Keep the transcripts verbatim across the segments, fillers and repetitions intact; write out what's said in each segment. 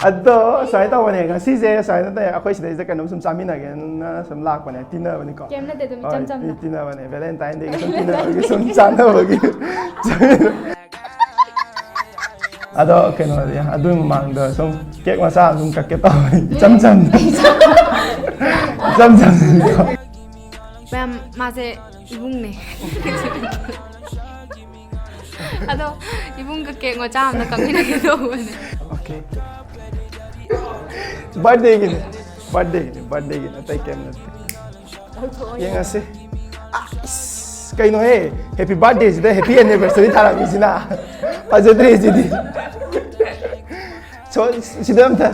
ꯑꯗꯣ ꯁꯨꯃꯥꯏꯅ ꯇꯧꯕꯅꯦ, ꯉꯁꯤꯁꯦ ꯁꯨꯃꯥꯏꯅ ꯇꯧꯋꯦ, ꯑꯩꯈꯣꯏ ꯁꯤꯗꯩꯁꯤꯗ ꯀꯩꯅꯣꯝ ꯁꯨꯝ ꯆꯥꯃꯤꯟꯅꯒꯦꯅ ꯁꯨꯝ ꯂꯥꯛꯄꯅꯦ, ꯇꯤꯟꯅꯕꯅꯤꯀꯣ꯫ ꯀꯩꯝ ꯅꯠꯇꯦ, ꯑꯗꯨꯝ ꯍꯣꯏ, ꯏꯆꯝ ꯆꯝꯅ꯫ ꯇꯤ- ꯇꯤꯟꯅꯕꯅꯦ, ꯚꯦꯂꯦꯟꯇꯥꯏꯟ ꯗꯦꯒꯤ ꯁꯨꯝ ꯇꯤꯟꯅꯕꯒꯤ ꯁꯨꯝ ꯆꯥꯟꯅꯕꯒꯤ꯫ ꯑꯗꯣ ꯀꯩꯅꯣꯗꯤ, ꯑꯗꯨꯒꯤ ꯃꯃꯥꯡꯗ ꯁꯨꯝ ꯀꯦꯛ ꯃꯆꯥ ꯑꯃ ꯁꯨꯝ ꯀꯛꯀꯦ ꯇꯧꯕꯅꯤ, ꯏꯆꯝ ꯆꯝꯅ꯫ ꯏꯆꯝ ꯆꯝꯅ꯫ ꯃꯌꯥꯝ, ꯃꯥꯁꯦ ꯏꯕꯨꯡꯅꯦ꯫ ꯑꯗꯣ ꯏꯕꯨꯡꯒ ꯀꯦꯛ ꯃꯆꯥ ꯑꯃ ꯀꯛꯃꯤꯟꯅꯒꯦ ꯇꯧꯕꯅꯦ꯫ ꯑꯣꯀꯦ꯫ ꯕꯥꯔꯗꯦꯒꯤꯅꯤ, ꯕꯥꯔꯗꯦꯒꯤꯅꯤ, ꯕꯥꯔꯗꯦꯒꯤꯅꯤ, ꯑꯇꯩ ꯀꯩꯝ ꯅꯠꯇꯦ꯫ ꯌꯦꯡꯉꯁꯤ꯫ ꯑꯁ, ꯀꯩꯅꯣꯍꯦ, ꯍꯦꯄꯤ ꯕꯥꯔꯗꯦꯁꯤꯗ ꯍꯦꯄꯤ ꯑꯦꯅꯤꯚꯔꯁꯔꯤ ꯊꯥꯔꯛꯄꯁꯤꯅ ꯐꯖꯗ꯭ꯔꯦ ꯁꯤꯗꯤ꯫ ꯁꯣ- ꯁꯤꯗ ꯑꯝꯇ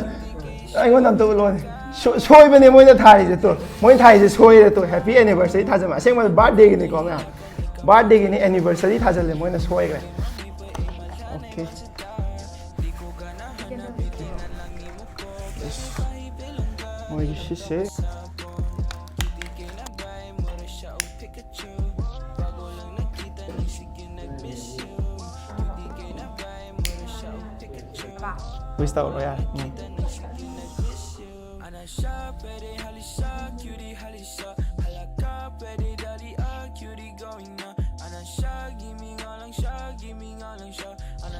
ꯑꯩꯉꯣꯟꯗ ꯑꯝꯇ ꯎꯠꯂꯣꯅꯦ꯫ ꯁꯣ- ꯁꯣꯏꯕꯅꯦ ꯃꯣꯏꯅ ꯊꯥꯔꯤꯁꯦ꯫ ꯇꯣ, ꯃꯣꯏꯅ ꯊꯥꯔꯤꯁꯦ ꯁꯣꯏꯔꯦ꯫ ꯇꯣ, ꯍꯦꯄꯤ ꯑꯦꯅꯤꯚꯔꯁꯔꯤ ꯊꯥꯖꯕ, ꯑꯁꯦꯡꯕ ꯕꯥꯔꯗꯦꯒꯤꯅꯤꯀꯣ ꯃꯌꯥꯝ, ꯕꯥꯔꯗꯦꯒꯤꯅꯤ, ꯑꯦꯅꯤꯚꯔꯁꯔꯤ ꯊꯥꯖꯜꯂꯦ, ꯃꯣꯏꯅ ꯁꯣꯏꯈ꯭ꯔꯦ꯫ ꯑꯣꯀꯦ꯫ ꯃꯣꯏꯒꯤ ꯁꯤꯁꯦ꯫ ꯋꯤꯁ ꯇꯧꯔꯣ ꯌꯥꯔꯦ꯫ ꯎꯝ꯫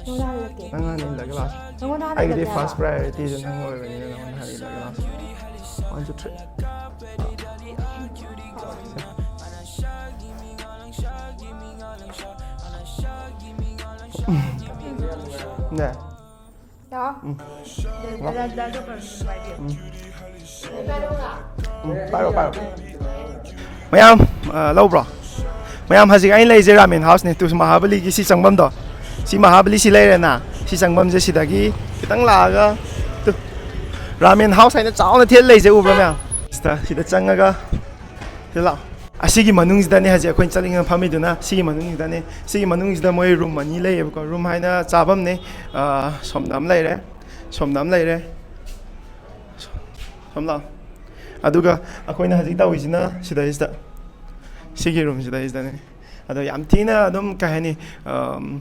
ꯅꯉꯣꯟꯗ ꯍꯜꯂꯛꯀꯦ꯫ ꯅꯪ ꯍꯥꯟꯅ ꯏꯜꯂꯒ ꯂꯥꯛꯑꯣ꯫ ꯅꯉꯣꯟꯗ ꯍꯥꯟꯅ ꯑꯩꯒꯤꯗꯤ ꯏꯜꯂꯛꯀꯦ ꯐꯥꯔꯁ ꯍꯥꯏꯕ꯫ ꯄ꯭ꯔꯥꯏꯌꯣꯔꯤꯇꯤꯁꯦ ꯅꯪ ꯑꯣꯏꯕꯅꯤꯅ ꯅꯪꯉꯣꯟꯗ ꯍꯥꯟꯅ ꯏꯜꯂꯒ ꯂꯥꯛꯑꯣ꯫ One, two, three. ꯅꯦ꯫ ꯂꯥꯛꯑꯣ꯫ ꯎꯝ, ꯄꯥꯏꯔꯣ, ꯄꯥꯏꯔꯣ꯫ ꯃꯌꯥꯝ, ꯑ, ꯂꯧꯕ꯭ꯔꯣ? ꯃꯌꯥꯝ, ꯍꯧꯖꯤꯛ ꯑꯩꯅ ꯂꯩꯔꯤꯁꯦ ꯔꯥꯃꯦꯟ ꯍꯥꯎꯁꯅꯦ꯫ ꯇꯨ ꯃꯍꯥꯕꯂꯤꯒꯤ ꯁꯤ ꯆꯪꯐꯝꯗꯣ, ꯁꯤ ꯃꯍꯥꯕꯂꯤ ꯁꯤ ꯂꯩꯔꯦꯅ, ꯁꯤ ꯆꯪꯐꯝꯁꯦ ꯁꯤꯗꯒꯤ ꯈꯤꯇꯪ ꯂꯥꯛꯑꯒ ꯇꯨ ꯔꯥꯃꯦꯟ ꯍꯥꯎꯁ ꯍꯥꯏꯅ ꯆꯥꯎꯅ ꯊꯦꯠ ꯂꯩꯁꯦ ꯎꯕ꯭ꯔꯥ ꯃꯌꯥꯝ? ꯁꯤꯗ, ꯁꯤꯗ ꯆꯪꯉꯒ ꯁꯤꯗ ꯂꯥꯛꯑꯣ꯫ ꯑꯁꯤꯒꯤ ꯃꯅꯨꯡꯁꯤꯗꯅꯦ ꯍꯧꯖꯤꯛ ꯑꯩꯈꯣꯏꯅ ꯆꯠꯅꯤꯡꯉ ꯐꯝꯃꯤꯗꯨꯅ, ꯁꯤꯒꯤ ꯃꯅꯨꯡꯁꯤꯗꯅꯦ꯫ ꯁꯤꯒꯤ ꯃꯅꯨꯡꯁꯤꯗ ꯃꯣꯏ ꯔꯨꯝ ꯑꯅꯤ ꯂꯩꯌꯦꯕꯀꯣ꯫ ꯔꯨꯝ ꯍꯥꯏꯅ ꯆꯥꯐꯝꯅꯦ꯫ ꯑ, ꯁꯣꯝꯗ ꯑꯃ ꯂꯩꯔꯦ, ꯁꯣꯝꯗ ꯑꯃ ꯂꯩꯔꯦ꯫ ꯁꯣꯝ ꯂꯥꯛꯑꯣ꯫ ꯑꯗꯨꯒ ꯑꯩꯈꯣꯏꯅ ꯍꯧꯖꯤꯛ ꯇꯧꯔꯤꯁꯤꯅ ꯁꯤꯗꯩꯁꯤꯗ, ꯁꯤꯒꯤ ꯔꯨꯝꯁꯤꯗꯩꯁꯤꯗꯅꯦ꯫ ꯑꯗꯣ ꯌꯥꯝ ꯊꯤꯅ ꯑꯗꯨꯝ, ꯀꯩ ꯍꯥꯏꯅꯤ, ꯑꯝ,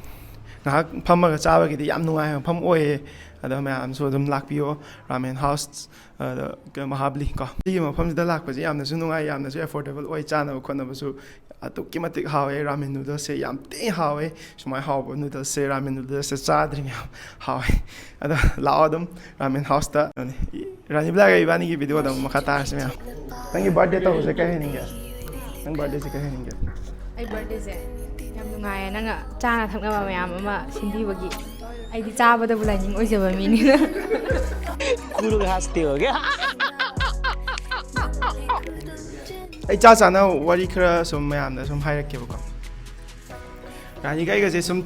ꯉꯥꯏꯍꯥꯛ ꯐꯝꯃꯒ ꯆꯥꯕꯒꯤꯗꯤ ꯌꯥꯝ ꯅꯨꯡꯉꯥꯏꯕ ꯃꯐꯝ ꯑꯣꯏꯌꯦ꯫ ꯑꯗꯣ ꯃꯌꯥꯝꯁꯨ ꯑꯗꯨꯝ ꯂꯥꯛꯄꯤꯌꯣ, ꯔꯥꯃꯦꯟ ꯍꯥꯎꯁ, ꯑꯗ, ꯃꯍꯥꯕꯂꯤ ꯀꯣ꯫ ꯁꯤꯒꯤ ꯃꯐꯝꯁꯤꯗ ꯂꯥꯛꯄꯁꯦ ꯌꯥꯝꯅꯁꯨ ꯅꯨꯡꯉꯥꯏ, ꯌꯥꯝꯅꯁꯨ ꯑꯦꯐꯣꯔꯗꯦꯕꯜ ꯑꯣꯏ, ꯆꯥꯅꯕ ꯈꯣꯠꯅꯕꯁꯨ ꯑꯗꯨꯛꯀꯤ ꯃꯇꯤꯛ ꯍꯥꯎꯋꯦ꯫ ꯔꯥꯃꯦꯟ ꯅꯨꯗꯜꯁꯁꯦ ꯌꯥꯝ ꯊꯤ ꯍꯥꯎꯋꯦ꯫ ꯁꯨꯃꯥꯏꯅ ꯍꯥꯎꯕ ꯅꯨꯗꯜꯁꯁꯦ, ꯔꯥꯃꯦꯟ ꯅꯨꯗꯜꯁꯁꯦ ꯆꯥꯗ꯭ꯔꯤ ꯃꯌꯥꯝ꯫ ꯍꯥꯎꯋꯦ꯫ ꯑꯗꯣ ꯂꯥꯛꯑꯣ ꯑꯗꯨꯝ ꯔꯥꯃꯦꯟ ꯍꯥꯎꯁꯇ꯫ ꯔꯥꯅꯤ ꯕ꯭ꯂꯥꯒ ꯏꯕꯥꯅꯤꯒꯤ ꯚꯤꯗꯤꯑꯣꯗ ꯑꯃꯨꯛ ꯃꯈꯥ ꯇꯥꯔꯁꯤ ꯃꯌꯥꯝ꯫ ꯅꯪꯒꯤ ꯕꯥꯔꯗꯦ ꯇꯧꯕꯁꯦ ꯀꯩ ꯍꯥꯏꯅꯤꯡꯒꯦ? ꯅꯪ ꯕꯥꯔꯗꯦꯁꯦ ꯀꯩ ꯍꯥꯏꯅꯤꯡꯒꯦ? ꯑꯩ ꯕꯥꯔꯗꯦꯁꯦ ꯌꯥꯝ ꯅꯨꯡꯉꯥꯏꯌꯦ, ꯅꯪꯅ ꯆꯥꯅ ꯊꯛꯅꯕ ꯃꯌꯥꯝ ꯑꯃ ꯁꯤꯟꯕꯤꯕꯒꯤ꯫ ꯑꯩꯗꯤ ꯆꯥꯕꯗꯕꯨ ꯂꯥꯏꯅꯤꯡ ꯑꯣꯏꯖꯕ ꯃꯤꯅꯤꯅ꯫ ꯀꯨꯔꯨꯒ ꯍꯥꯁꯇꯦ ꯍꯣꯒꯦ꯫ ꯑꯩ ꯆꯥ ꯆꯥꯅ ꯋꯥꯔꯤ ꯈꯔ ꯁꯨꯝ ꯃꯌꯥꯝꯗ ꯁꯨꯝ ꯍꯥꯏꯔꯛꯀꯦꯕꯀꯣ꯫ ꯔꯥꯅꯤꯒ ꯑꯩꯒꯁꯦ ꯁꯨꯝ,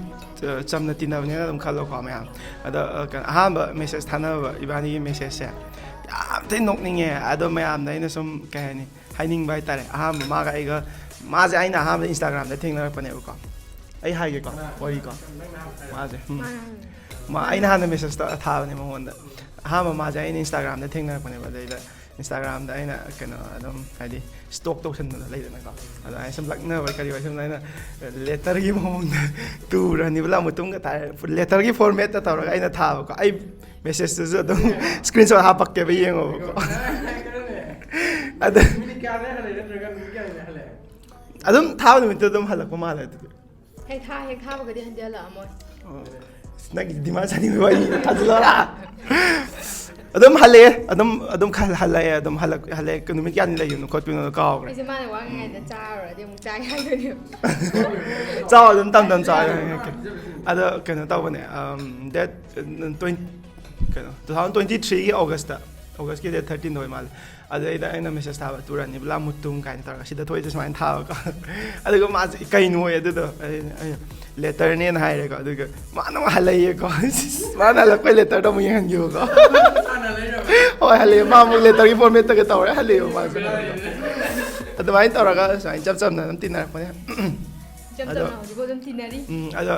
ꯑ, ꯆꯝꯅ ꯇꯤꯟꯅꯕꯅꯦꯅ ꯑꯗꯨꯝ ꯈꯜꯂꯣꯀꯣ ꯃꯌꯥꯝ꯫ ꯑꯗꯣ, ꯑ, ꯀꯩꯅꯣ, ꯑꯍꯥꯟꯕ ꯃꯦꯁꯦꯖ ꯊꯥꯅꯕ ꯏꯕꯥꯅꯤꯒꯤ ꯃꯦꯁꯦꯖꯁꯦ ꯌꯥꯝ ꯊꯤꯅ ꯅꯣꯛꯅꯤꯡꯉꯦ꯫ ꯑꯗꯣ ꯃꯌꯥꯝꯗ ꯑꯩꯅ ꯁꯨꯝ, ꯀꯩ ꯍꯥꯏꯅꯤ, ꯍꯥꯏꯅꯤꯡꯕ ꯍꯥꯏꯇꯥꯔꯦ꯫ ꯑꯍꯥꯟꯕ ꯃꯥꯒ ꯑꯩꯒ, ꯃꯥꯁꯦ ꯑꯩꯅ ꯑꯍꯥꯟꯕ ꯏꯟꯁꯇꯥꯒ꯭ꯔꯥꯝꯗ ꯊꯦꯡꯅꯔꯛꯄꯅꯦꯕꯀꯣ꯫ ꯑꯩ ꯍꯥꯏꯒꯦꯀꯣ, ꯋꯥꯔꯤꯀꯣ꯫ ꯃꯥꯁꯦ, ꯎꯝ꯫ ꯃꯥ, ꯑꯩꯅ ꯍꯥꯟꯅ ꯃꯦꯁꯦꯖꯇ ꯊꯥꯕꯅꯦ ꯃꯉꯣꯟꯗ꯫ ꯑꯍꯥꯟꯕ ꯃꯥꯁꯦ ꯑꯩꯅ ꯏꯟꯁꯇꯥꯒ꯭ꯔꯥꯝꯗ ꯊꯦꯡꯅꯔꯛꯄꯅꯦꯕ꯫ ꯑꯗꯩꯗ ꯏꯟꯁꯇꯥꯒ꯭ꯔꯥꯝꯗ ꯑꯩꯅ, ꯀꯩꯅꯣ, ꯑꯗꯨꯝ, ꯍꯥꯏꯗꯤ, ꯁ꯭ꯇꯣꯛ ꯇꯧꯁꯟꯕꯗꯣ ꯂꯩꯗꯅꯀꯣ꯫ ꯑꯗꯨꯃꯥꯏꯅ ꯁꯨꯝ ꯂꯛꯅꯕ ꯀꯔꯤ ꯑꯣꯏ ꯁꯨꯝ ꯑꯩꯅ ꯂꯦꯇꯔꯒꯤ ꯃꯑꯣꯡꯗ ꯇꯨ ꯔꯥꯅꯤꯕꯂꯥ ꯃꯇꯨꯡꯒ ꯊꯥꯔꯦ꯫ ꯂꯦꯇꯔꯒꯤ ꯐꯣꯔꯃꯦꯠꯇ ꯇꯧꯔꯒ ꯑꯩꯅ ꯊꯥꯕꯀꯣ꯫ ꯑꯩ ꯃꯦꯁꯦꯖꯇꯨꯁꯨ ꯑꯗꯨꯝ ꯁ꯭ꯀ꯭ꯔꯤꯟꯁꯣꯠ ꯍꯥꯞꯄꯛꯀꯦꯕ, ꯌꯦꯡꯉꯣꯕꯀꯣ꯫ ꯑꯗ ꯅꯨꯃꯤꯠ ꯀꯌꯥꯗ ꯍꯜꯂꯛꯏ ꯅꯠꯇ꯭ꯔꯒ ꯅꯨꯃꯤꯠ ꯀꯌꯥꯅꯤꯗ ꯍꯜꯂꯛꯑꯦ? ꯑꯗꯨꯝ ꯊꯥꯕ ꯅꯨꯃꯤꯠꯇꯨ ꯑꯗꯨꯝ ꯍꯜꯂꯛꯄ ꯃꯥꯜꯂꯦ ꯑꯗꯨꯗꯤ꯫ ꯍꯦꯛ ꯊꯥ-, ꯍꯦꯛ ꯊꯥꯕꯒꯗꯤ ꯍꯟꯗꯤ ꯍꯜꯂꯛꯑꯝꯃꯣꯏ꯫ ꯑꯣ꯫ ꯑꯁ, ꯅꯪꯒꯤ ꯗꯤꯃꯥꯟ ꯁꯥꯅꯤꯡꯕ ꯋꯥꯔꯤ ꯊꯥꯖꯤꯜꯂꯣꯔꯥ? ꯑꯗꯨꯝ ꯍꯜꯂꯛꯑꯦ, ꯑꯗꯨꯝ, ꯑꯗꯨꯝ ꯈꯜ-, ꯍꯜꯂꯛꯑꯦ, ꯑꯗꯨꯝ ꯍꯜꯂꯛ-, ꯍꯜꯂꯛꯑꯦ꯫ ꯅꯨꯃꯤꯠ ꯀꯌꯥꯅꯤ ꯂꯩꯈꯤꯕꯅꯣ ꯈꯣꯠꯄꯅꯣ ꯀꯥꯎꯈ꯭ꯔꯦ꯫ ꯑꯩꯁꯦ ꯃꯥꯅ ꯋꯥ ꯉꯥꯡꯉꯩꯗ ꯆꯥꯔꯨꯔꯗꯤ ꯑꯃꯨꯛ ꯆꯥꯒꯦ ꯍꯥꯏꯗꯣꯏꯅꯦꯕ꯫ ꯆꯥꯎ, ꯑꯗꯨꯝ ꯇꯝ ꯇꯝ ꯆꯥꯎ, ꯑꯩ ꯍꯥꯏꯔꯛꯀꯦ꯫ ꯑꯗꯣ ꯀꯩꯅꯣ ꯇꯧꯕꯅꯦ, ꯑꯝ, date, ꯎꯝ, twenty, ꯀꯩꯅꯣ, two thousand twenty three ꯒꯤ August ꯇ, August ꯀꯤ date thirteen ꯗ ꯑꯣꯏ ꯃꯥꯜꯂꯦ꯫ ꯑꯗꯨꯗꯩꯗ ꯑꯩꯅ ꯃꯦꯁꯦꯖ ꯊꯥꯕ, "ꯇꯨ ꯔꯥꯅꯤꯕꯂꯥ ꯃꯨꯇꯨꯝ" ꯀꯥꯏꯅ ꯇꯧꯔꯒ ꯁꯤꯗ ꯊꯣꯛꯏꯁꯦ ꯁꯨꯃꯥꯏꯅ ꯊꯥꯕꯀꯣ꯫ ꯑꯗꯨꯒ ꯃꯥꯁꯦ ꯀꯩꯅꯣ ꯑꯣꯏ ꯑꯗꯨꯗꯣ, ꯑꯩꯅ, ꯑꯩꯅ ꯂꯦꯇꯔꯅꯦꯅ ꯍꯥꯏꯔꯦꯀꯣ꯫ ꯑꯗꯨꯒ ꯃꯥꯅ ꯑꯃꯨꯛ ꯍꯜꯂꯛꯏꯌꯦꯀꯣ꯫ ꯃꯥꯅ ꯍꯜꯂꯛꯄꯩ ꯂꯦꯇꯔꯗꯣ ꯑꯃꯨꯛ ꯌꯦꯡꯍꯟꯈꯤꯕꯀꯣ꯫ ꯍꯣꯏ, ꯍꯜꯂꯛꯑꯦ꯫ ꯃꯥ ꯑꯃꯨꯛ ꯂꯦꯇꯔꯒꯤ ꯐꯣꯔꯃꯦꯠꯇꯒ ꯇꯧꯔꯦ ꯍꯜꯂꯛꯑꯦꯕ ꯃꯥꯁꯦ꯫ ꯑꯗꯨꯃꯥꯏꯅ ꯇꯧꯔꯒ ꯁꯨꯃꯥꯏꯅ ꯏꯆꯝ ꯆꯝꯅ ꯑꯗꯨꯝ ꯇꯤꯟꯅꯔꯛꯄꯅꯦ꯫ ꯏꯆꯝ ꯑꯗꯣ, ꯆꯝꯅ ꯍꯧꯖꯤꯛꯐꯥꯎ ꯑꯗꯨꯝ ꯇꯤꯟꯅꯔꯤ꯫ ꯎꯝ, ꯑꯗꯣ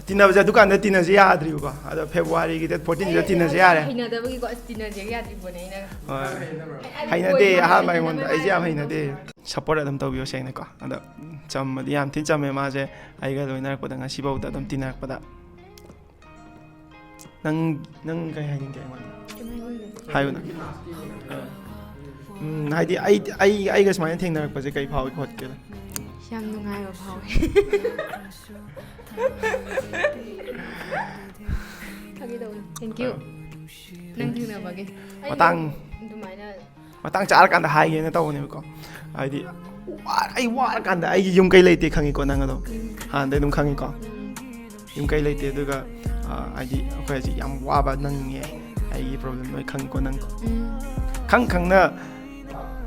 ꯇꯤꯟꯅꯕꯁꯦ ꯑꯗꯨꯀꯥꯟꯗ ꯇꯤꯟꯅꯁꯦ ꯌꯥꯗ꯭ꯔꯤꯕꯀꯣ꯫ ꯑꯗꯣ February ꯒꯤ date fourteen ꯁꯤꯗ ꯑꯩ ꯇꯤꯟꯅꯁꯦ ꯍꯧꯖꯤꯛ ꯌꯥꯔꯦ꯫ ꯍꯩꯅꯗꯕꯒꯤꯀꯣ ꯑꯁ ꯇꯤꯟꯅꯁꯦ ꯌꯥꯗ꯭ꯔꯤ ꯄꯣꯠꯅꯦ ꯑꯩꯅ꯫ ꯍꯣꯏ꯫ ꯑꯩ, ꯑꯩ ꯍꯩꯅꯗꯦ, ꯀꯣꯏꯅ ꯑꯍꯥꯟꯕ ꯍꯩꯅꯗꯕ ꯑꯩꯉꯣꯟꯗ꯫ ꯑꯩꯁꯦ ꯌꯥꯝ ꯍꯥꯏꯕꯗꯣ ꯍꯩꯅꯗꯦ꯫ ꯇꯧꯕ꯫ Support ꯑꯗꯨꯝ ꯇꯧꯕꯤꯌꯣ ꯁꯦꯡꯅꯀꯣ꯫ ꯑꯗꯣ ꯆꯝꯕꯗꯤ ꯌꯥꯝ ꯊꯤꯅ ꯆꯝꯃꯦ ꯃꯥꯁꯦ꯫ ꯑꯩꯒ ꯂꯣꯏꯅꯔꯛꯄꯗ ꯉꯁꯤꯐꯥꯎꯗ ꯑꯗꯨꯝ ꯇꯤꯟꯅꯔꯛꯄꯗ꯫ ꯅꯪ ꯅꯪ ꯀꯩ ꯍꯥꯏꯅꯤꯡꯒꯦ ꯑꯩꯉꯣꯟꯗ? ꯍꯥꯏꯌꯨꯅ꯫ ꯎꯝ, ꯍꯥꯏꯗꯤ ꯑꯩ ꯑꯩ ꯑꯩꯒ ꯁꯨꯃꯥꯏꯅ ꯊꯦꯡꯅꯔꯛꯄꯁꯦ ꯀꯩ ꯐꯥꯎꯏ ꯈꯣꯠꯀꯦꯅ? ꯌꯥꯝ ꯅꯨꯡꯉꯥꯏꯕ ꯐꯥꯎꯋꯦ꯫ ꯐꯥꯒꯤ ꯇꯧꯕꯅꯤ꯫ Thank you꯫ ꯅꯪ ꯊꯦꯡꯅꯕꯒꯤ꯫ ꯑꯩ ꯃꯇꯥꯡ ꯑꯗꯨꯃꯥꯏꯅ ꯃꯇꯥꯡ ꯆꯥꯔꯀꯥꯟꯗ ꯍꯥꯏꯒꯦꯅ ꯇꯧꯕꯅꯦꯕꯀꯣ꯫ ꯍꯥꯏꯗꯤ ꯋꯥ- ꯑꯩ ꯋꯥꯔꯀꯥꯟꯗ ꯑꯩꯒꯤ ꯌꯨꯝ ꯀꯩ ꯂꯩꯇꯦ ꯈꯪꯉꯤꯀꯣ ꯅꯪ ꯑꯗꯨꯝ? ꯍꯥꯟꯅꯗꯩ ꯑꯗꯨꯝ ꯈꯪꯉꯤꯀꯣ? ꯌꯨꯝ ꯀꯩ ꯂꯩꯇꯦ꯫ ꯑꯗꯨꯒ ꯑ, ꯍꯥꯏꯗꯤ ꯑꯩꯈꯣꯏ ꯍꯧꯖꯤꯛ ꯌꯥꯝ ꯋꯥꯕ ꯅꯪꯉꯦ꯫ ꯑꯩꯒꯤ ꯄ꯭ꯔꯣꯕ꯭ꯂꯦꯝ ꯂꯣꯏ ꯈꯪꯉꯤꯀꯣ ꯅꯪ? ꯈꯪ ꯈꯪꯅ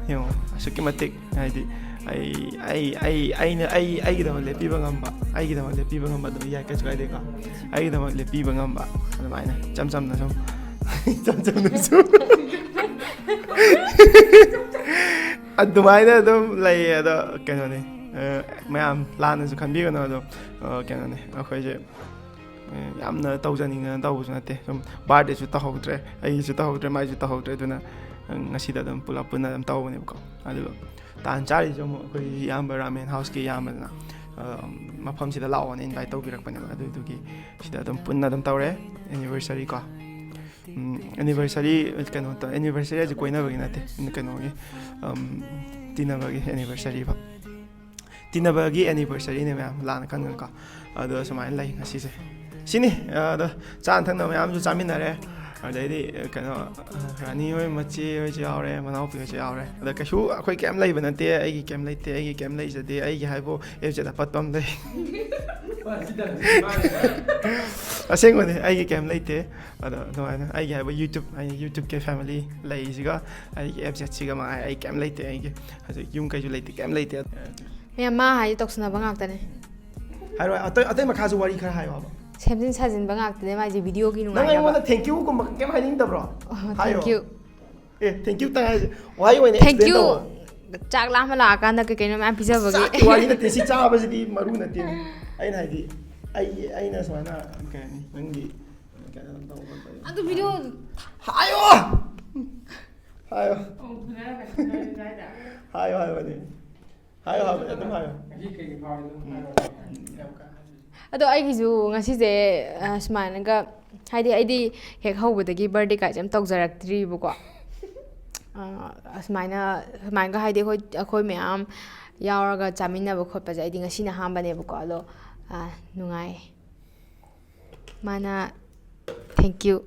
ꯌꯦꯡꯉꯣ, ꯑꯁꯨꯛꯀꯤ ꯃꯇꯤꯛ ꯍꯥꯏꯗꯤ ꯑꯩ ꯑꯩ ꯑꯩ ꯑꯩꯅ ꯑꯩ ꯑꯩꯒꯤꯗꯃꯛ ꯂꯦꯞꯄꯤꯕ ꯉꯝꯕ, ꯑꯩꯒꯤꯗꯃꯛ ꯂꯦꯞꯄꯤꯕ ꯉꯝꯕ ꯑꯗꯨꯝ ꯌꯥꯏ, ꯀꯩꯁꯨ ꯀꯥꯏꯗꯦꯀꯣ꯫ ꯑꯩꯒꯤꯗꯃꯛ ꯂꯦꯞꯄꯤꯕ ꯉꯝꯕ ꯑꯗꯨꯃꯥꯏꯅ ꯏꯆꯝ ꯆꯝꯅ ꯁꯨꯝ ꯏꯆꯝ ꯆꯝꯅ ꯁꯨꯝ ꯑꯗꯨꯃꯥꯏꯅ ꯑꯗꯨꯝ ꯂꯩꯌꯦ꯫ ꯑꯗꯣ ꯀꯩꯅꯣꯅꯤ, ꯑ, ꯃꯌꯥꯝ ꯂꯥꯟꯅꯁꯨ ꯈꯟꯕꯤꯒꯅꯨ꯫ ꯑꯗꯣ ꯑ, ꯀꯩꯅꯣꯅꯤ, ꯑꯩꯈꯣꯏꯁꯦ ꯑ, ꯌꯥꯝꯅ ꯇꯧꯖꯅꯤꯡꯗꯅ ꯇꯧꯕꯁꯨ ꯅꯠꯇꯦ꯫ ꯁꯨꯝ ꯕꯥꯔꯗꯦꯁꯨ ꯇꯧꯍꯧꯗ꯭ꯔꯦ, ꯑꯩꯒꯤꯁꯨ ꯇꯧꯍꯧꯗ꯭ꯔꯦ, ꯃꯥꯏꯁꯨ ꯇꯧꯍꯧꯗ꯭ꯔꯦ꯫ ꯑꯗꯨꯅ ꯑ, ꯉꯁꯤꯗ ꯑꯗꯨꯝ ꯄꯨꯂꯞ ꯄꯨꯟꯅ ꯑꯗꯨꯝ ꯇꯧꯕꯅꯦꯕꯀꯣ꯫ ꯑꯗꯨꯒ ꯇꯥꯟ ꯆꯥꯔꯤꯁꯨ ꯑꯃꯨꯛ ꯑꯩꯈꯣꯏꯒꯤ ꯏꯌꯥꯝꯕ ꯔꯥꯃꯦꯟ ꯍꯥꯎꯁꯀꯤ ꯏꯌꯥꯝꯕꯗꯨꯅ ꯑ, ꯃꯐꯝꯁꯤꯗ ꯂꯥꯛꯑꯣꯅ ꯏꯟꯚꯥꯏꯠ ꯇꯧꯕꯤꯔꯛꯄꯅꯦꯕ꯫ ꯑꯗꯨꯗꯨꯒꯤ ꯁꯤꯗ ꯑꯗꯨꯝ ꯄꯨꯟꯅ ꯑꯗꯨꯝ ꯇꯧꯔꯦ ꯑꯦꯅꯤꯚꯔꯁꯔꯤ ꯀꯣ꯫ ꯑꯦꯅꯤꯚꯔꯁꯔꯤ ꯀꯩꯅꯣ ꯇꯧ ꯑꯦꯅꯤꯚꯔꯁꯔꯤ ꯍꯥꯏꯁꯦ ꯀꯣꯏꯅꯕꯒꯤ ꯅꯠꯇꯦ, ꯀꯩꯅꯣꯒꯤ ꯇꯤꯟꯅꯕꯒꯤ ꯑꯦꯅꯤꯚꯔꯁꯔꯤ꯫ ꯇꯤꯟꯅꯕꯒꯤ ꯑꯦꯅꯤꯚꯔꯁꯔꯤꯅꯦ ꯃꯌꯥꯝ, ꯂꯥꯟꯅ ꯈꯟꯒꯅꯨꯀꯣ꯫ ꯑꯗꯣ ꯁꯨꯃꯥꯏꯅ ꯂꯩ ꯉꯁꯤꯁꯦ꯫ ꯁꯤꯅꯤ꯫ ꯑꯗꯣ ꯆꯥꯅ ꯊꯛꯅꯕ ꯃꯌꯥꯝꯁꯨ ꯆꯥꯃꯤꯟꯅꯔꯦ꯫ ꯑꯗꯩꯗꯤ ꯀꯩꯅꯣ, ꯔꯥꯅꯤ ꯍꯣꯏ ꯃꯆꯦ ꯍꯣꯏꯁꯨ ꯌꯥꯎꯔꯦ, ꯃꯅꯥꯎꯄꯤ ꯍꯣꯏꯁꯨ ꯌꯥꯎꯔꯦ꯫ ꯑꯗ ꯀꯩꯁꯨ ꯑꯩꯈꯣꯏ ꯀꯩꯝ ꯂꯩꯕ ꯅꯠꯇꯦ, ꯑꯩꯒꯤ ꯀꯩꯝ ꯂꯩꯇꯦ, ꯑꯩꯒꯤ ꯀꯩꯝ ꯂꯩꯖꯗꯦ꯫ ꯑꯩꯒꯤ ꯍꯥꯏꯕꯨ ꯑꯦꯞꯁꯦꯠ ꯑꯄꯠꯄ ꯑꯃ ꯂꯩ꯫ ꯑꯁꯦꯡꯕꯅꯦ, ꯑꯩꯒꯤ ꯀꯩꯝ ꯂꯩꯇꯦ꯫ ꯑꯗꯣ ꯑꯗꯨꯃꯥꯏꯅ ꯑꯩꯒꯤ ꯍꯥꯏꯕ ꯌꯨꯇ꯭ꯌꯨꯕ, ꯑꯩ ꯌꯨꯇ꯭ꯌꯨꯕꯀꯤ ꯐꯦꯃꯤꯂꯤ ꯂꯩꯔꯤꯁꯤꯒ, ꯑꯩꯒꯤ ꯑꯦꯞꯁꯦꯠꯁꯤꯒ ꯃꯉꯥꯏ꯫ ꯑꯩ ꯀꯩꯝ ꯂꯩꯇꯦ, ꯑꯩꯒꯤ ꯍꯧꯖꯤꯛ ꯌꯨꯝ ꯀꯩꯁꯨ ꯂꯩꯇꯦ, ꯀꯩꯝ ꯂꯩꯇꯦ꯫ ꯃꯌꯥꯝ ꯃꯥ ꯍꯥꯏꯁꯦ ꯇꯧꯁꯟꯅꯕ ꯉꯥꯛꯇꯅꯦ꯫ ꯍꯥꯏꯔꯣ, ꯑꯇꯩ ꯑꯇꯩ ꯃꯈꯥꯁꯨ ꯋꯥꯔꯤ ꯈꯔ ꯍꯥꯏꯌꯣ ꯍꯥꯏꯕ꯫ ꯁꯦꯝꯖꯤꯟ ꯁꯥꯖꯤꯟꯕ ꯉꯥꯛꯇꯅꯦ ꯃꯥꯏꯁꯦ, ꯚꯤꯗꯤꯑꯣꯒꯤ ꯅꯪ ꯅꯨꯡꯉꯥꯏꯅꯕ꯫ ꯑꯩꯉꯣꯟꯗ ꯊꯦꯡꯀ꯭ꯌꯨꯒꯨꯝꯕ ꯀꯩꯝ ꯍꯥꯏꯅꯤꯡꯗꯕ꯭ꯔꯣ? ꯍꯥꯏꯌꯣ꯫ Thank you꯫ ꯑꯦ, ꯊꯦꯡꯀ꯭ꯌꯨ ꯇꯪ ꯍꯥꯏꯁꯦ ꯋꯥꯍꯩ ꯑꯣꯏꯅ Thank explain you꯫ ꯇꯧꯋꯣ꯫ ꯆꯥꯛ ꯂꯥꯝꯕ ꯂꯥꯛꯑꯀꯥꯟꯗ ꯀꯩ ꯀꯩꯅꯣ ꯃꯌꯥꯝ ꯄꯤꯖꯕꯒꯤ꯫ ꯆꯥꯛꯀꯤ ꯋꯥꯔꯤ ꯅꯠꯇꯦ, ꯁꯤ ꯆꯥꯕꯁꯤꯗꯤ ꯃꯔꯨ ꯅꯠꯇꯦ꯫ ꯑꯩꯅ ꯍꯥꯏꯗꯤ ꯑꯩ ꯑꯩꯅ ꯁꯨꯃꯥꯏꯅ ꯀꯩ ꯍꯥꯏꯅꯤ, ꯅꯪꯒꯤ ꯀꯩꯅꯣ ꯇꯧꯕ ꯈꯣꯠꯄ꯫ ꯑꯗꯨ ꯚꯤꯗꯤꯑꯣ ꯍꯥꯏꯌꯣ꯫ ꯍꯥꯏꯌꯣ꯫ ꯍꯥꯏꯌꯣ ꯍꯥꯏꯕꯅꯦ꯫ ꯍꯥꯏꯌꯣ ꯍꯥꯏꯕꯅꯦ, ꯑꯗꯨꯝ ꯍꯥꯏꯌꯣ꯫ ꯑꯗꯣ ꯑꯩꯒꯤꯁꯨ ꯉꯁꯤꯁꯦ ꯑ, ꯁꯨꯃꯥꯏꯅꯒ ꯍꯥꯏꯗꯤ ꯑꯩꯗꯤ ꯍꯦꯛ ꯍꯧꯕꯗꯒꯤ ꯕꯥꯔꯗꯦ ꯀꯥꯏꯁꯦ ꯑꯝ ꯇꯧꯖꯔꯛꯇ꯭ꯔꯤꯕꯀꯣ꯫ ꯑ, ꯑꯁꯨꯃꯥꯏꯅ, ꯁꯨꯃꯥꯏꯅꯒ ꯍꯥꯏꯗꯤ ꯑꯩꯈꯣꯏ, ꯑꯩꯈꯣꯏ ꯃꯌꯥꯝ ꯌꯥꯎꯔꯒ ꯆꯥꯃꯤꯟꯅꯕ ꯈꯣꯠꯄꯁꯦ ꯑꯩꯗꯤ ꯉꯁꯤꯅ ꯑꯍꯥꯟꯕꯅꯦꯕꯀꯣ꯫ ꯑꯗꯣ, ꯑ, ꯅꯨꯡꯉꯥꯏ꯫ ꯃꯥꯅ thank you꯫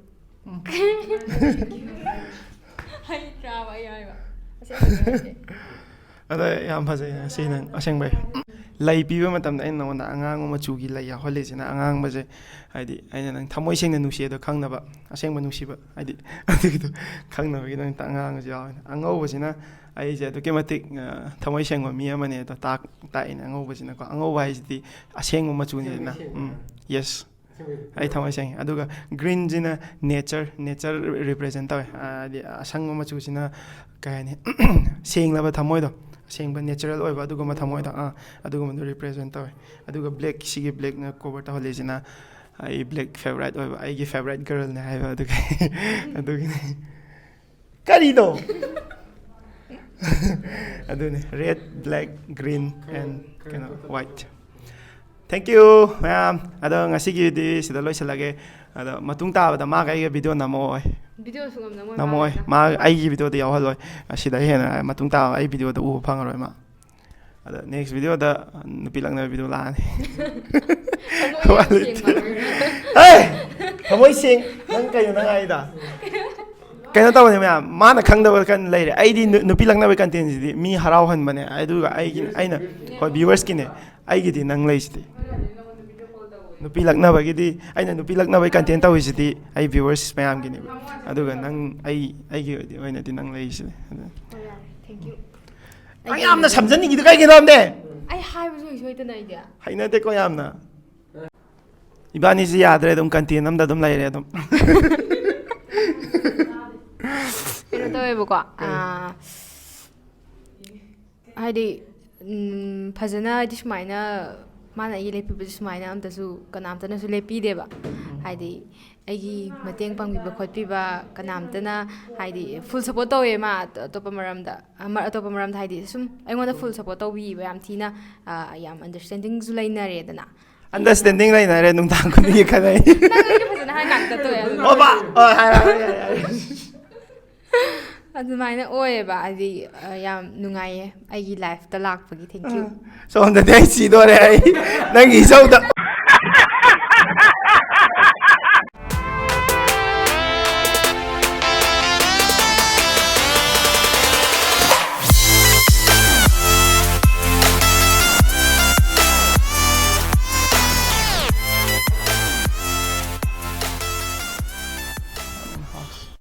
ꯍꯩꯇ꯭ꯔꯥꯕ ꯑꯩ ꯍꯥꯏꯕ? ꯑꯁꯦꯡꯕꯩ ꯍꯩꯇꯦ꯫ ꯑꯗꯣ ꯌꯥꯝ ꯐꯖꯩ ꯉꯁꯤ ꯅꯪ ꯑꯁꯦꯡꯕꯩ꯫ ꯂꯩ ꯄꯤꯕ ꯃꯇꯝꯗ ꯑꯩꯅ ꯅꯉꯣꯟꯗ ꯑꯉꯥꯡꯕ ꯃꯆꯨꯒꯤ ꯂꯩ ꯌꯥꯎꯍꯜꯂꯤꯁꯤꯅ, ꯑꯉꯥꯡꯕꯁꯦ ꯍꯥꯏꯗꯤ ꯑꯩꯅ ꯅꯪ ꯊꯃꯣꯏ ꯁꯦꯡꯅ ꯅꯨꯡꯁꯤ ꯑꯗꯣ ꯈꯪꯅꯕ, ꯑꯁꯦꯡꯕ ꯅꯨꯡꯁꯤꯕ ꯍꯥꯏꯗꯤ ꯑꯗꯨꯒꯤꯗꯣ ꯈꯪꯅꯕꯒꯤꯗꯃꯛꯇ ꯑꯉꯥꯡꯕꯁꯨ ꯌꯥꯎꯋꯦ꯫ ꯑꯉꯧꯕꯁꯤꯅ ꯑꯩꯁꯦ ꯑꯗꯨꯛꯀꯤ ꯃꯇꯤꯛ, ꯑ, ꯊꯃꯣꯏ ꯁꯦꯡꯕ ꯃꯤ ꯑꯃꯅꯦ ꯑꯗꯣ ꯇꯥꯛ-, ꯇꯥꯛꯏꯅꯦ ꯑꯉꯧꯕꯁꯤꯅꯀꯣ꯫ ꯑꯉꯧꯕ ꯍꯥꯏꯁꯤꯗꯤ ꯑꯁꯦꯡꯕ ꯃꯆꯨꯅꯤꯗꯅ꯫ ꯎꯝ, yes꯫ ꯑꯩ ꯊꯃꯣꯏ ꯁꯦꯡꯉꯤ꯫ ꯑꯗꯨꯒ ꯒ꯭ꯔꯤꯟꯁꯤꯅ ꯅꯦꯆꯔ, ꯅꯦꯆꯔ ꯔꯤꯄ꯭ꯔꯖꯦꯟ ꯇꯧꯋꯦ꯫ ꯍꯥꯏꯗꯤ ꯑꯁꯪꯕ ꯃꯆꯨꯁꯤꯅ ꯀꯩ ꯍꯥꯏꯅꯤ? ꯁꯦꯡꯂꯕ ꯊꯃꯣꯏꯗꯣ, ꯑꯁꯦꯡꯕ ꯅꯦꯆꯔꯦꯜ ꯑꯣꯏꯕ ꯑꯗꯨꯒꯨꯝꯕ ꯊꯃꯣꯏꯗꯣ, ꯑꯥ, ꯑꯗꯨꯒꯨꯝꯕꯗꯣ ꯔꯤꯄ꯭ꯔꯖꯦꯟ ꯇꯧꯋꯦ꯫ ꯑꯗꯨꯒ ꯕ꯭ꯂꯦꯛ, ꯁꯤꯒꯤ ꯕ꯭ꯂꯦꯛꯅ ꯀꯣꯚꯔ ꯇꯧꯍꯜꯂꯤꯁꯤꯅ ꯑꯩ ꯕ꯭ꯂꯦꯛ ꯐꯦꯚꯣꯔꯥꯏꯠ ꯑꯣꯏꯕ, ꯑꯩꯒꯤ ꯐꯦꯚꯣꯔꯥꯏꯠ ꯒꯔꯜꯅꯦ ꯍꯥꯏꯕ ꯑꯗꯨꯒꯤ꯫ ꯑꯗꯨꯒꯤꯅꯤ꯫ ꯀꯔꯤꯅꯣ? ꯑꯗꯨꯅꯤ, red, black, green and ꯀꯩꯅꯣ, white꯫ Thank you ꯃꯌꯥꯝ꯫ ꯑꯗꯣ ꯉꯁꯤꯒꯤꯗꯤ ꯁꯤꯗ ꯂꯣꯏꯁꯤꯜꯂꯒꯦ꯫ ꯑꯗꯣ ꯃꯇꯨꯡ ꯇꯥꯕꯗ ꯃꯥꯒ ꯑꯩꯒ ꯚꯤꯗꯤꯑꯣ ꯅꯝꯃꯛꯑꯣꯏ꯫ ꯚꯤꯗꯤꯑꯣ ꯁꯨꯡꯅꯝ ꯅꯝꯃꯣꯏ ꯅꯝꯃꯛꯑꯣꯏ꯫ ꯃꯥꯒ꯫ ꯃꯥ ꯑꯩꯒꯤ ꯚꯤꯗꯤꯑꯣꯗ ꯌꯥꯎꯍꯜꯂꯣꯏ꯫ ꯑꯁꯤꯗ ꯍꯦꯟꯅ ꯃꯇꯨꯡ ꯇꯥꯕ ꯑꯩ ꯚꯤꯗꯤꯑꯣꯗ ꯎꯕ ꯐꯪꯉꯔꯣꯏ ꯃꯥ꯫ ꯑꯗꯣ next ꯚꯤꯗꯤꯑꯣꯗ ꯅꯨꯄꯤ ꯂꯛꯅꯕ ꯚꯤꯗꯤꯑꯣ ꯂꯥꯛꯑꯅꯤ꯫ ꯊꯃꯣꯏ ꯌꯥꯝ ꯋꯥꯠꯂꯤ꯫ ꯁꯦꯡꯕ꯫ ꯍꯦ! ꯊꯃꯣꯏ ꯁꯦꯡ-, ꯅꯪ ꯀꯩꯅꯣ ꯅꯪ ꯍꯥꯏꯗꯣ? ꯀꯩꯅꯣ ꯇꯧꯕꯅꯦ ꯃꯌꯥꯝ, ꯃꯥꯅ ꯈꯪꯗꯕ ꯀꯟ ꯂꯩꯔꯦ꯫ ꯑꯩꯗꯤ ꯅꯨ-, ꯅꯨꯄꯤ ꯂꯛꯅꯕꯒꯤ ꯀꯟꯇꯦꯟꯁꯤꯗꯤ ꯃꯤ ꯍꯔꯥꯎꯍꯟꯕꯅꯦ꯫ ꯑꯗꯨꯒ ꯑꯩꯒꯤ, ꯑꯩꯅ, ꯍꯣꯏ, ꯚ꯭ꯌꯨꯋꯔꯁꯀꯤꯅꯦ꯫ ꯑꯩꯒꯤꯗꯤ ꯅꯪ ꯂꯩꯁꯤꯗꯤ꯫ ꯅꯨꯄꯤ ꯂꯛꯅꯕꯒꯤꯗꯤ, ꯑꯩꯅ ꯅꯨꯄꯤ ꯂꯛꯅꯕꯒꯤ ꯀꯟꯇꯦꯟ ꯇꯧꯔꯤꯁꯤꯗꯤ ꯑꯩ ꯚ꯭ꯌꯨꯋꯔꯁ ꯃꯌꯥꯝꯒꯤꯅꯦꯕ꯫ ꯑꯗꯨꯒ ꯅꯪ, ꯑꯩ, ꯑꯩꯒꯤ ꯑꯣꯏꯗꯤ, ꯑꯣꯏꯅꯗꯤ ꯅꯪ ꯂꯩꯁꯤꯗꯤ꯫ ꯑꯗꯨ ꯍꯣꯏ, ꯌꯥꯔꯦ꯫ Thank you꯫ ꯅꯪ ꯌꯥꯝꯅ ꯁꯝꯖꯟꯅꯤꯡꯉꯤꯗꯣ ꯀꯩꯒꯤꯅꯣ ꯍꯥꯏꯕꯅꯦ? ꯑꯩ ꯍꯥꯏꯕ ꯁꯣꯏ ꯁꯣꯏꯗꯅ ꯑꯩꯗꯤ꯫ ꯍꯩꯅꯗꯦꯀꯣ ꯌꯥꯝꯅ꯫ ꯏꯕꯥꯅꯤꯁꯤ ꯌꯥꯗ꯭ꯔꯦ, ꯑꯗꯨꯝ ꯀꯟꯇꯦꯟ ꯑꯝꯗ ꯑꯗꯨꯝ ꯂꯩꯔꯦ ꯑꯗꯨꯝ꯫ ꯀꯩꯅꯣ ꯇꯧꯋꯦꯕꯀꯣ, ꯀꯩ? ꯑꯥ, ꯍꯥꯏꯗꯤ, ꯎꯝ, ꯐꯖꯅ ꯍꯥꯏꯗꯤ ꯁꯨꯃꯥꯏꯅ ꯃꯥꯅ ꯑꯩꯒꯤ ꯂꯦꯞꯄꯤꯕꯁꯦ ꯁꯨꯃꯥꯏꯅ ꯑꯝꯇꯁꯨ ꯀꯅꯥꯝꯇꯅꯁꯨ ꯂꯦꯞꯄꯤꯗꯦꯕ꯫ ꯍꯥꯏꯗꯤ ꯑꯩꯒꯤ ꯃꯇꯦꯡ ꯄꯥꯡꯕꯤꯕ ꯈꯣꯠꯄꯤꯕ ꯀꯅꯥꯝꯇꯅ ꯍꯥꯏꯗꯤ full support ꯇꯧꯋꯦ ꯃꯥ ꯑꯇꯣꯞꯄ ꯃꯔꯝꯗ, ꯑꯃ-, ꯑꯇꯣꯞꯄ ꯃꯔꯝꯗ ꯍꯥꯏꯗꯤ ꯁꯨꯝ ꯑꯩꯉꯣꯟꯗ full support ꯇꯧꯕꯤꯕ ꯌꯥꯝ ꯊꯤꯅ, ꯑ, ꯌꯥꯝ understandingꯁꯨ ꯂꯩꯅꯔꯦꯗꯅ꯫ ꯑꯟꯗꯔꯁ꯭ꯇꯦꯟꯗꯤꯡ ꯂꯩꯅꯔꯦ, ꯅꯨꯡꯗꯥꯡ ꯈꯨꯗꯤꯡꯒꯤ ꯈꯠꯅꯩ꯫ ꯅꯪ ꯑꯩꯅ ꯐꯖꯅ ꯍꯥꯏ ꯀꯥꯟꯗ ꯇꯣꯛꯑꯦ ꯑꯗꯨ꯫ ꯑꯣ ꯕꯥ, ꯑꯣ, ꯍꯥꯏꯔꯣ, ꯍꯥꯏꯔꯣ, ꯍꯥꯏꯔꯣ, ꯍꯥꯏꯔꯣ꯫ ꯑꯗꯨꯃꯥꯏꯅ ꯑꯣꯏꯌꯦꯕ ꯍꯥꯏꯗꯤ ꯑ, ꯌꯥꯝ ꯅꯨꯡꯉꯥꯏꯌꯦ ꯑꯩꯒꯤ ꯂꯥꯏꯐꯇ ꯂꯥꯛꯄꯒꯤ꯫ Thank you. ꯁꯣꯝꯗꯗꯤ ꯑꯩ ꯁꯤꯗꯣꯔꯦ, ꯑꯩ ꯅꯪꯒꯤ ꯏꯁꯧꯗ꯫